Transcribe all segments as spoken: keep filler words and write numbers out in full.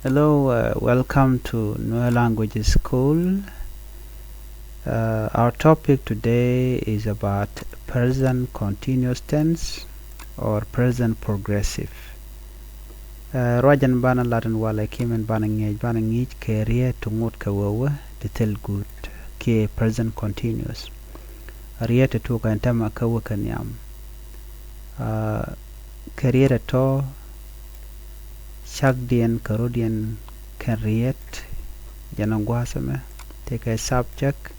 Hello, uh, welcome to Nuer Language School. Uh, our topic today is about present continuous tense or present progressive. Uh, ruac ɛn banɛ lat ɛn walɛ kiɛ min banɛ ŋi̱eec, banɛ ŋi̱i̱c kɛ riet ti ŋot kɛ wee wee ti thil guut kiɛ present continuous. Riet ti tuk ɛn tɛmɛ kä wä kɛ nhiam. Uh, kɛ riet ɛ tɔ cakdiɛn kɛ rɔ̱diɛn kɛn riet jɛn ɛ gua̱a̱th ɛmɛ. Tëëkɛ subject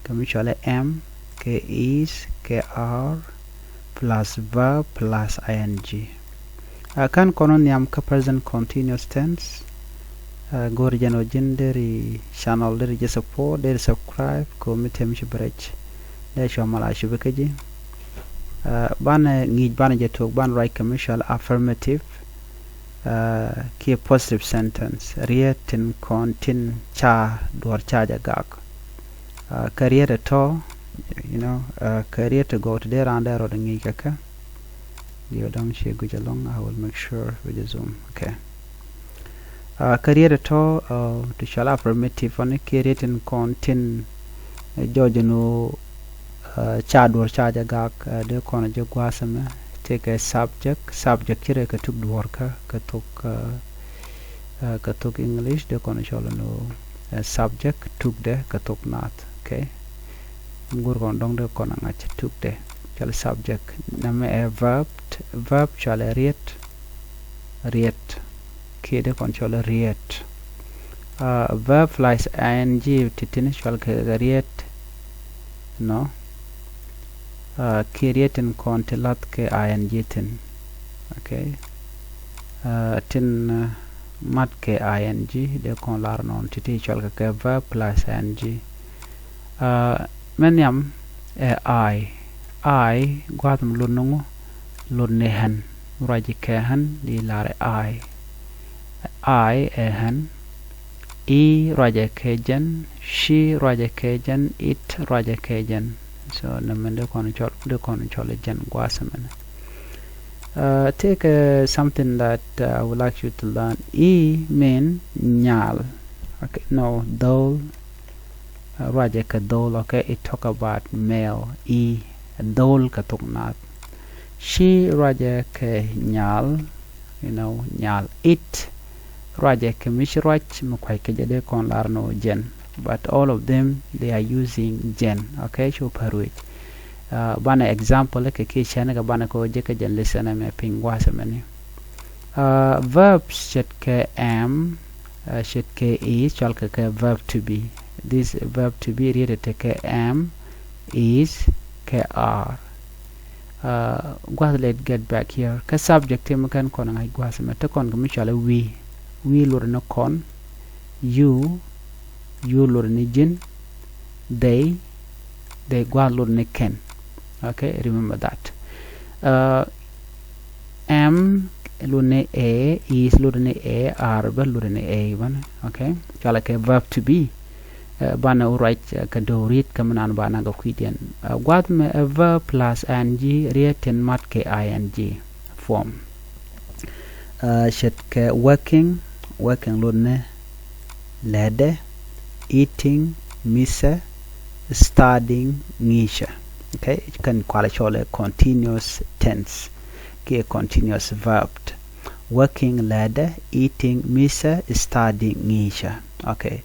kɛ mi cɔalɛ am kɛ is kɛ are plus verb plus ing. Uh, kɛn kɔn nhiam kä present continuous tense. Uh, go̱o̱r jɛn ɔ ji̱n deri channel deri jɛ support deri subscribe kɛ mi tɛm ci bɛ rɛc. Dee cua mal a cupɛ kä ji̱. Uh, banɛ ŋi̱i̱c banɛ jɛ tok banɛ ruac kɛ mi cɔal affirmative, uh, kiɛ positive sentence. Riet tin kɔn tin ca duɔr ca jɛ gak. Uh, kɛ riet ɛ tɔ, you know, uh, kɛ riet ɛ gɔw ti dee raan dee rɔɔdɛ ŋi̱i̱c kɛ kɛ. Diɛ dɔ̱ŋ ci guic ɛlɔ̱ŋ, I will make sure with the zoom. Okay. Uh, kɛ riet ɛ tɔ, uh, ti cɔal affirmative ɔ ni kiɛ riet tin kɔn tin, uh, jɔɔc ɛn ɣöö, uh, ca duɔ̱r ca jɛ gak, uh, dee kɔn jɛ gua̱a̱th ɛmɛ. Tëëkɛ subject, subject ci rɛ kɛ tuk duɔ̱ɔ̱r kä kɛ thok, uh, uh, kɛ thok English dee kɔn cɔl ɛn ɣöö, uh, subject tukdɛ kɛ thok naath. Okay. Gur kɔn dɔ̱ŋ dee kɔn a ŋa̱c tukdɛ cɔl subject. Nɛmɛ ɛ verb, verb cɔal ɛ riet. Riet kiɛ dee kɔn cɔl riet. Uh, verb plus ing ti tin cɔal kɛ riet nɔ. Uh, kiɛ riet tin kɔn ti lath kɛ ing thin. Okay. Uh, tin, uh, mat kɛ ing dee kɔn lar nɔn ti ti cɔal kɛ kɛ verb plus ing. Uh, mɛ nhiam ɛ I. I gua̱a̱th mi lot ni ŋu? Lot ni ɣän. Ruac kɛ ɣän di lar ɛ I. I ɛ ɣän. He ruacɛ kɛ jɛn. She ruacɛ kɛ jɛn. It ruacɛ kɛ jɛn. So nɛ mɛn dee kɔn cɔl, dee kɔn cɔl jɛn gua̱a̱th mɛn. Uh, take, uh, something that, uh, I would like you to learn. He mean nyal. Okay, no, dhol. Uh, ruacɛ kɛ dhol, okay? It talk about male. He, dhol kɛ thok naath. She ruacɛ kɛ nyal, you know, nyal. It ruacɛ kɛ mi ci ruac mi kuac kɛ jɛ dee kɔn lar ni ɣöö jɛn. But all of them, they are using jɛn. Okay, cu pär wec. Uh, banɛ example kɛ kiɛ cɛn kɛ banɛ kɛ ɣöö jɛ kɛ jɛn lesson ɛmɛ piny gua̱a̱th ɛmɛni. Uh, verbs ce̱tkɛ am, uh, ce̱tkɛ is, cɔalkɛ kɛ verb to be. This verb to be riet tekɛ am, is, kɛ are. Uh, gua̱th, let get back here. Kä subject ti mi kɛn kɔn ŋa̱c gua̱th mɛ te kɔn kɛ mi cɔalɛ we. We lot ni kɔn. You, you lot ni ji̱n. They, they gua̱th lot ni kɛn. Okay, remember that. Uh, am lot ni a, is lot ni a, are bä lot ni a bä ni. Okay, cɔalɛ kɛ verb to be. Uh, banɛ wä ruac, uh, kɛ do̱ri̱t kä mi nan banɛ kɛ kui̱diɛn. Uh, gua̱th mɛ ɛ verb plus ing, riet tin mat kɛ ing form. Uh, ce̱tkɛ working, working lot ni lätdɛ, eating, missɛ, studying, ŋi̱i̱cɛ. Okay, kɛn kualɛ cɔlɛ continuous tense kiɛ continuous verb. Working, lätdɛ, eating, missɛ, studying, ŋi̱i̱cɛ. Okay.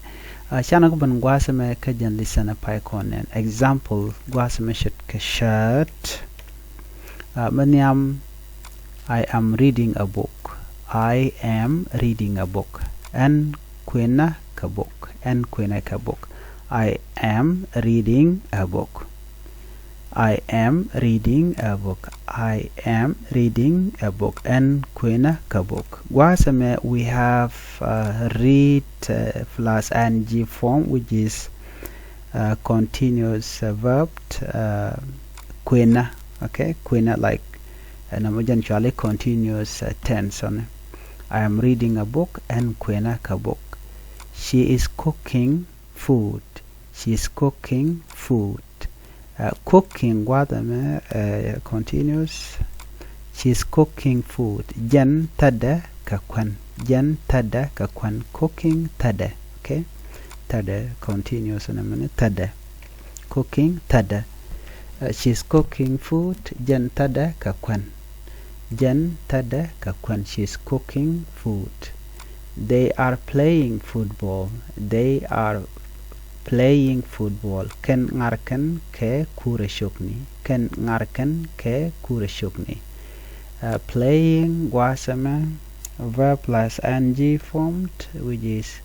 Uh, canɛ ku ben gua̱a̱th mɛ kä jɛn lesson pay kɔn nɛn. Example, gua̱a̱th mɛ ce̱tkɛ shirt. Uh, mɛ nhiam, I am reading a book. I am reading a book. Ɛn kuenä kɛ book. Ɛn kuenä kɛ book. I am reading a book. I am reading a book. I am reading a book. Ɛn kuenä kɛ book. Gua̱a̱th mɛ we have, uh, read, uh, plus ing form, which is, uh, continuous, uh, verb, uh, kuenä. Okay, kuenä, like, uh, nɔmɔ jɛn cɔali continuous, uh, tense ɔni. I am reading a book. Ɛn kuenä kɛ book. She is cooking food. She is cooking food. Uh, cooking gua̱th ɛmɛ, uh, continuous. She is cooking food. Jɛn thädɛ kɛ kuɛn. Jɛn thädɛ kɛ kuän. Cooking thädɛ. Okay. Thädɛ continuous in a minute. Thädɛ. Cooking thädɛ. Uh, she's cooking food. Jɛn thädɛ kɛ kuän. Jɛn thädɛ kɛ kuän. She's cooking food. They are playing football. They are playing football. Kɛn ŋarkɛn kɛ kurɛ cokni. Kɛn ŋarkɛn kɛ kurɛ cokni. Uh, playing gua̱a̱th ɛmɛ verb plus ing formed, which is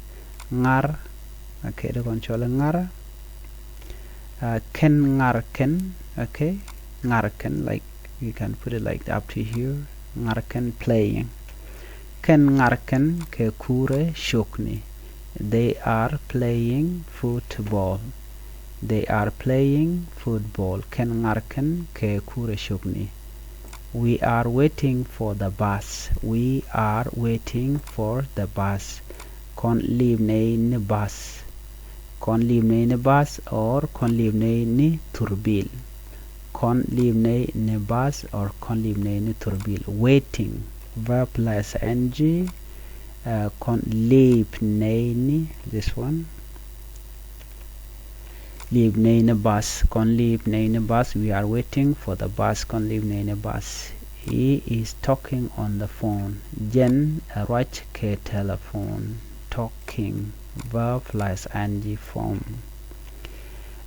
ŋar. Okay, dee kɔn cɔl ŋar. Uh, kɛn ŋarkɛn. Okay, ŋarkɛn, like, you can put it like up to here. Ŋarkɛn, playing. Kɛn ŋarkɛn kɛ kurɛ cokni. They are playing football. They are playing football. Kɛn ŋarkɛn kɛ kurɛ cokni. We are waiting for the bus. We are waiting for the bus. Kɔn liip nɛy ni bus. Kɔn liip nɛy ni bus or kɔn liip nɛy ni thurbil. Kɔn liip nɛy ni bus or kɔn liip nɛy ni thurbil. Waiting, verb plus ing. Uh, kɔn liip nɛy ni, this one. Liip nɛy ni bus. Kɔn liip nɛy ni bus. We are waiting for the bus. Kɔn liip nɛy ni bus. He is talking on the phone. Jɛn ɛ ruac kɛ telephone. Talking, verb plus ing form.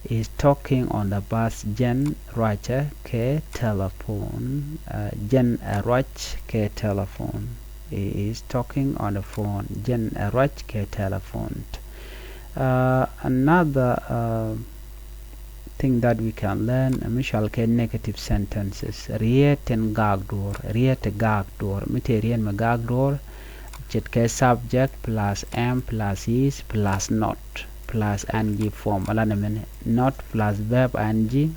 Is talking on the bus. Jɛn ruacɛ kɛ telephone. Uh, jɛn ɛ ruac kɛ telephone. He is talking on the phone. Jɛn ɛ ruac kɛ telephone. Uh, another uh, thing that we can learn, mi cɔal kɛ negative sentences. Riet tin gaak duɔ̱ɔ̱r. Riet ti gaak duɔ̱ɔ̱r. Mi tëë riet mi gaak duɔ̱ɔ̱r, ce̱tkɛ subject plus am plus is plus not plus ing form. Ala nɛ mɛn, not plus verb ing.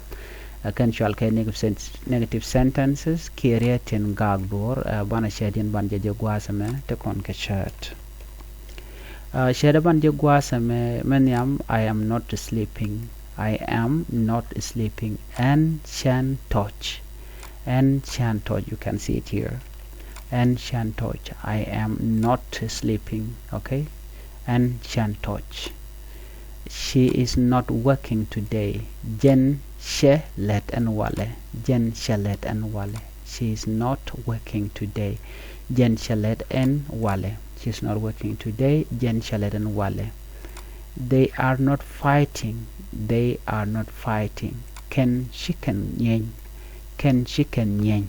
Ɛ kɛn cɔal kɛ negative sen-, negative sentences. Kiɛ riet tin gaak duɔ̱ɔ̱r. Uh, banɛ cäät yɛn ban jɛ jɛ gua̱a̱th ɛmɛ ti kɔn kɛ cäät. Uh, cäät ɛ ban jɛ gua̱a̱th ɛmɛ, mɛ nhiam, I am not sleeping. I am not sleeping. Ɛn /cän tɔ̱c. Ɛn /cän tɔ̱c. You can see it here. Ɛn /cän tɔ̱c. I am not sleeping. Okay? Ɛn /cän tɔ̱c. She is not working today. Jɛn /cɛ lät ɛn walɛ. Jɛn /cɛ lät ɛn walɛ. She is not working today. Jɛn /cɛ lät ɛn walɛ. She is not working today. Jɛn /cɛ lät ɛn walɛ. They are not fighting. They are not fighting. Kɛn /ci kɛn nyieeny. Kɛn /ci kɛn nyieeny.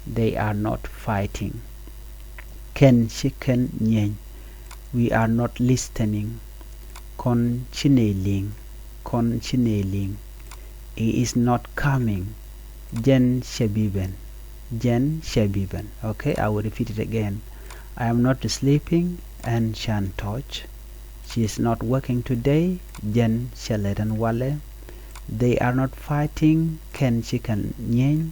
They are not fighting. Kɛn /ci kɛn nyieeny. We are not listening. Kɔn /ci nɛy li̱ŋ. Kɔn /ci nɛy li̱ŋ. He is not coming. Jɛn /cɛ bi ben. Jɛn /cɛ bi ben. Okay, I will repeat it again. I am not sleeping. Ɛn /cän tɔ̱c. She is not working today. Jɛn /cɛ lät ɛn walɛ. They are not fighting. Kɛn /ci kɛn nyieeny.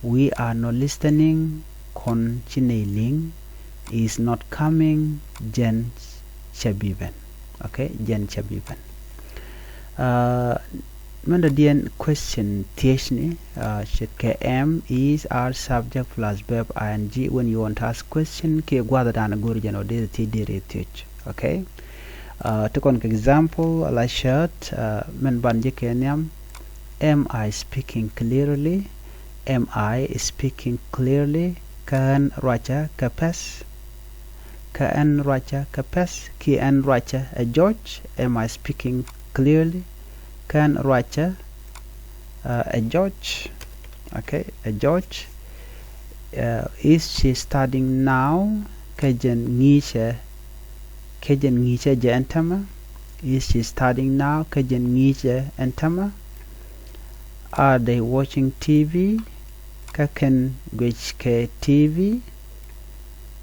We are not listening. Kɔn /ci nɛy li̱ŋ. He is not coming. Jɛn /cɛ bi ben. Okay, jɛn /cɛ bi ben. Uh, mɛn dɔ̱diɛn question thiecni, uh, ce̱tkɛ am, is, are, subject plus verb ing. When you want to ask question, kiɛ gua̱a̱th dan go̱r jɛn ɔ dee thiec dee rɛ thiec. Okay. Uh, ti kɔn kɛ example, ala cäät, uh, mɛn ban jɛ kɛ nhiam, am I speaking clearly? Am I speaking clearly? Kä ɣän ruacä kɛ pɛ̈th? Kä ɣän ruacä kɛ pɛ̈th? Kiɛ ɣän ruacä ɛ jɔc? Am I speaking clearly? Kä ɣän ruacä, uh, ɛ jɔc? Okay, ɛ jɔc. Uh, is she studying now? Kä jɛn ŋi̱i̱cɛ, kä jɛn ŋi̱i̱cɛ jɛ ɛn täämɛ? Is she studying now? Kä jɛn ŋi̱i̱cɛ ɛn täämɛ? Are they watching T V? Kä kɛn guic kɛ T V?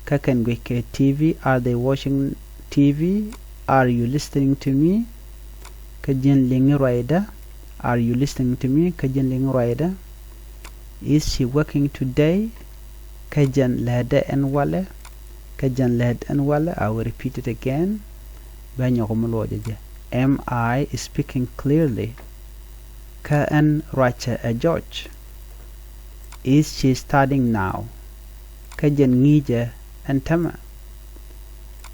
Kä kɛn guic kɛ T V? Are they watching T V? Are you listening to me? Kä ji̱n liŋ i̱ ruacdä? Are you listening to me? Kä ji̱n liŋ i̱ ruacdä? Is she working today? Kä jɛn lätdä ɛn walɛ? Kä jɛn lät ɛn walɛ? I will repeat it again. Bä nyɔk mi luɔcä jɛ. Am I speaking clearly? Kä ɣän ruacä ɛ jɔc? Is she studying now? Kä jɛn ŋi̱i̱cɛ ɛn täämɛ?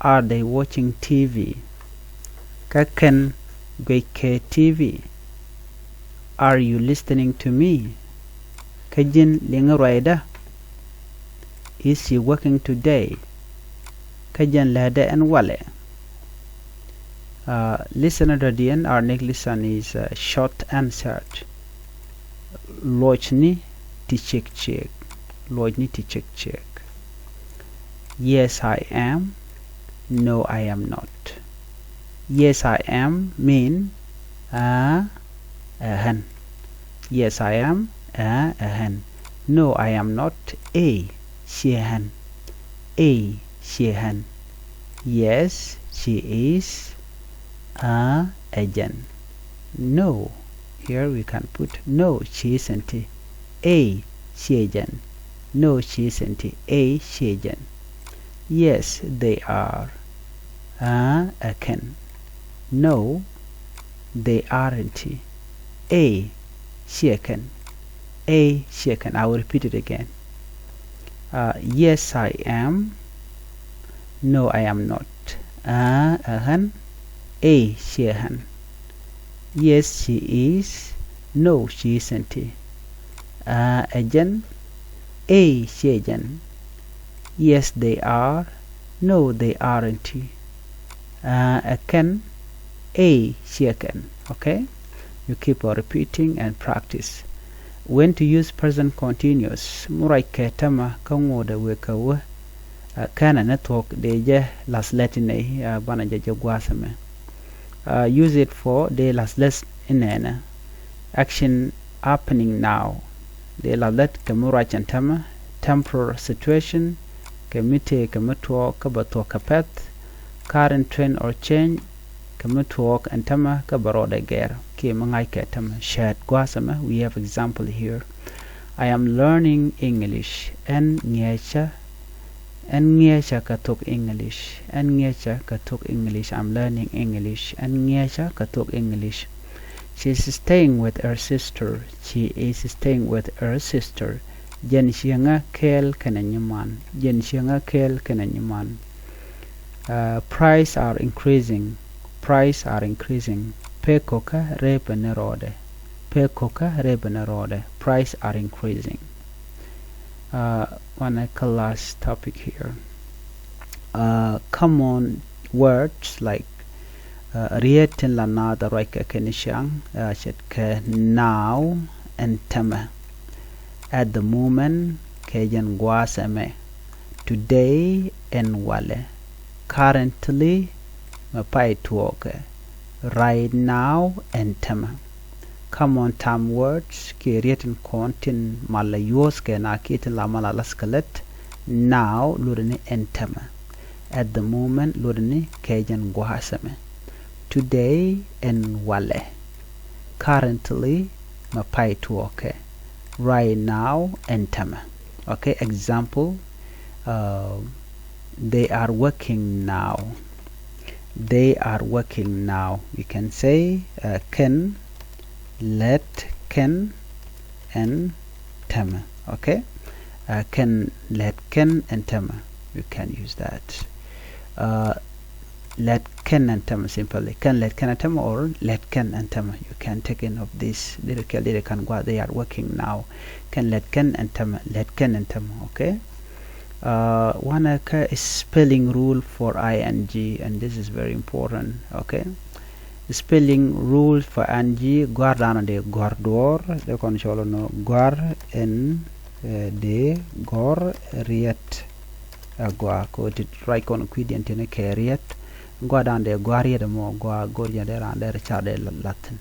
Are they watching T V? Kä kɛn guic kɛ T V? Are you listening to me? Kä ji̱n liŋä ruacdä? Is she working today? Kä jɛn lätdä ɛn walɛ? Uh, lesson dɔ̱diɛn, our next lesson is, uh, short answer. Luɔcni ti ciek ciek. Luɔcni ti ciek ciek. Yes, I am. No, I am not. Yes, I am mean, uh, ɛ ɣän. Yes, I am, ɛ ɣän. No, I am not. Ëë, ciɛ ɣän. Ëë, ciɛ ɣän. Yes, she is. Ɛ, ɛ jɛn. No, here we can put no, she isn't. Ëë, ciɛ jɛn. No, she isn't. Ëë, ciɛ jɛn. Yes, they are. Ɛ, ɛ kɛn. No, they aren't. Ëë, ciɛ kɛn. Ëë, ciɛ kɛn. I will repeat it again. Uh, yes, I am. No, I am not. Ɛ, ɛ ɣän. Ëë, ciɛ ɣän. Yes, she is. No, she isn't. Ɛ, ɛ jɛn. Ëë, ciɛ jɛn. Yes, they are. No, they aren't. Ɛ, ɛ kɛn. Ëë, ciɛ kɛn. Okay? You keep on repeating and practice. When to use present continuous. Mi ruac kɛ tämɛ kä ŋotdɛ wëë kɛ wä. Ɛ, kɛnɛ ni thuɔ̱k dee jɛ la̱th lät inɛ, ɛ, banɛ jɛ jɛ gua̱a̱th ɛmɛ. Uh, use it for dee la̱th lät inɛnɛ. Action happening now. Dee la̱th lät kɛ mi ruac ɛn tämɛ. Temporal situation, kɛ mi tëë kɛ mi tuɔɔk kä bɛ thuɔ̱k kɛ pɛ̈th. Current trend or change, kɛ mi tuɔɔk ɛn tämɛ kä bɛ rɔɔdɛ gɛr kiɛ mi ŋa̱ckɛ tämɛ. Cäät gua̱a̱th ɛmɛ, we have example here. I am learning English. Ɛn ŋi̱eecä. Ɛn ŋi̱eecä kɛ thok English. Ɛn ŋi̱eecä kɛ thok English. I'm learning English. Ɛn ŋi̱eecä kɛ thok English. She is staying with her sister. She is staying with her sister. Jɛn ciëŋä kɛɛl kɛnɛ nyiman. Jɛn ciëŋä kɛɛl kɛnɛ nyiman. Uh, price are increasing. Price are increasing. Pek kokä rɛpɛ ni rɔɔdɛ. Pek kokä rɛpɛ ni rɔɔdɛ. Price are increasing. Uh, wanɛ kä last topic here. Uh, common words like, uh, riet tin la naath a ruac kɛ kɛn ciaŋ, uh, ce̱tkɛ now ɛn tämɛ. At the moment, kɛ jɛn gua̱a̱th ɛmɛ. Today, ɛn walɛ. Currently, mɛ pay tuɔɔkɛ. Right now, ɛn tämɛ. Common time words, kiɛ riet tin kɔn tin malɛ yuɔ̱th kɛ na kiɛ tin la malɛ la̱th kɛ lät. Now, luɔtdɛ ni ɛn tämɛ. At the moment, luɔtdɛ ni kɛ jɛn gua̱a̱th ɛmɛ. Today, ɛn walɛ. Currently, mɛ pay tuɔɔkɛ. Right now, ɛn tämɛ. Okay, example, uh, they are working now. They are working now. We can say, uh, kɛn, lät kɛn, ɛn tämɛ. Okay? Uh, kɛn lät kɛn ɛn tämɛ. You can use that. Uh, lät kɛn ɛn tämɛ simply. Kɛn lät kɛn ɛn tämɛ or lät kɛn ɛn tämɛ. You can take in of this. Deri kɛl deri kan gua, they are working now. Kɛn lät kɛn ɛn tämɛ. Lät kɛn ɛn tämɛ. Okay? Uh, wanɛ kä spelling rule for I N G, and this is very important, okay? Spelling rule for I N G, gua̱r danɔ dee gua̱r duɔ̱ɔ̱r, dee kɔn cɔl nɔ gua̱r ɛn, eh, dee gua̱r riet. A gua ko ti ruac kɔn kui̱diɛn tini kɛ riet. Gua̱r danɔ dee gua̱r riet mɔ gua go̱r jɛ dee ran dee car dee la̱thin.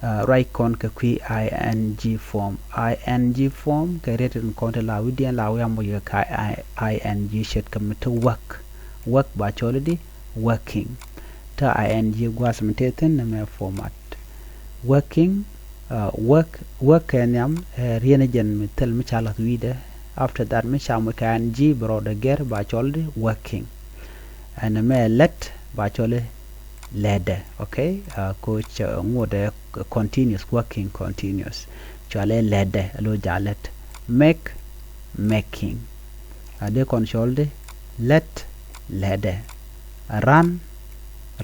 Uh, ruac kɔn kɛ kui̱ I N G form. I N G form kɛ riet in kɔn ti la wi̱diɛn la wi̱i̱ amɔ yɛ kɛ I N G ce̱tkɛ mi ti work. Work ba cɔl di working. Ti I N G gua̱a̱th mi tëë thi̱n ni mɛ format. Working, uh, work, work kɛ nhiam, eh, riet ni jɛn mi thil mi ca la̱th wi̱i̱dɛ. After that mi ca moc kɛ I N G bi rɔɔdɛ gɛr ba cɔl di working. Ɛn mɛ lät ba cɔl di lɛtdɛ, okay? Uh, ko cɛ ŋuɔdɛ continuous, working continuous. Cɔalɛ lɛtdɛ, a lo ja̱ lät. Make, making. A dee kɔn cɔl di lät, lɛtdɛ. Run,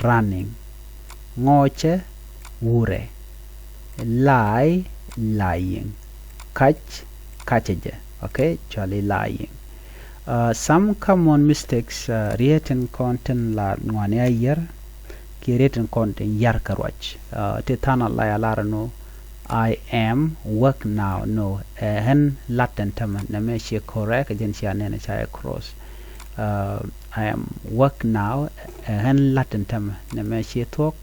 running. Ŋɔcɛ, wurɛ. Lie, lying. Kac, kacɛ jɛ. Okay, cɔali lying. Uh, some common mistakes, uh, riet tin kɔn tin la ŋuani a yier kiɛ riet tin kɔn tin yar kɛ ruac. Uh, ti than a la ya lar nu, I am work now. No, ɛ ɣän lat ɛn tämɛ, nɛmɛ ciɛ correct, jɛn cia nɛn ca yɛ cross. Uh, I am work now, ɛ ɣän lat ɛn tämɛ, nɛmɛ ciɛ thuɔ̱k.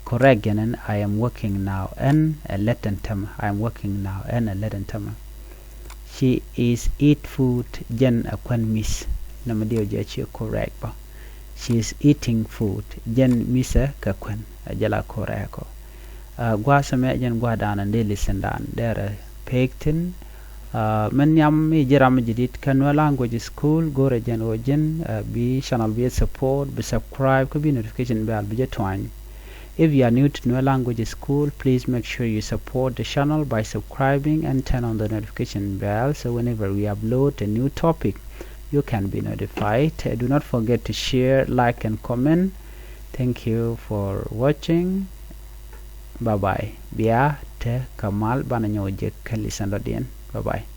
Correct jɛn ɛn, I am working now, ɣän ɛ lät ɛn tämɛ. I am working now, ɣän ɛ lät ɛn tämɛ. She is eat food, jɛn ɛ kuän miss, nɛmɛ diɛw jɛ ciɛ correct bä. She is eating food, jɛn missɛ kɛ kuän, ɛ jɛ la correct kɔ. Uh, gua̱a̱th ɛmɛ jɛn gua̱a̱th dan ɛn dee lesson dan derɛ pek thi̱n. Uh, min nhiam i̱ ji̱ ram mi jadid kä Nuer Language School, go̱rɛ jɛn ɣöö ji̱n, uh, bi channel bi support, bi subscribe, kä bi notification bell bi jɛ tuany. If you are new to Nuer Language School, please make sure you support the channel by subscribing and turn on the notification bell, so whenever we upload a new topic, you can be notified. Uh, do not forget to share, like, and comment. Thank you for watching. Bye bye. Bia te kɛ mal, banɛ nyɔk jek kä lesson dɔ̱diɛn. Bye bye.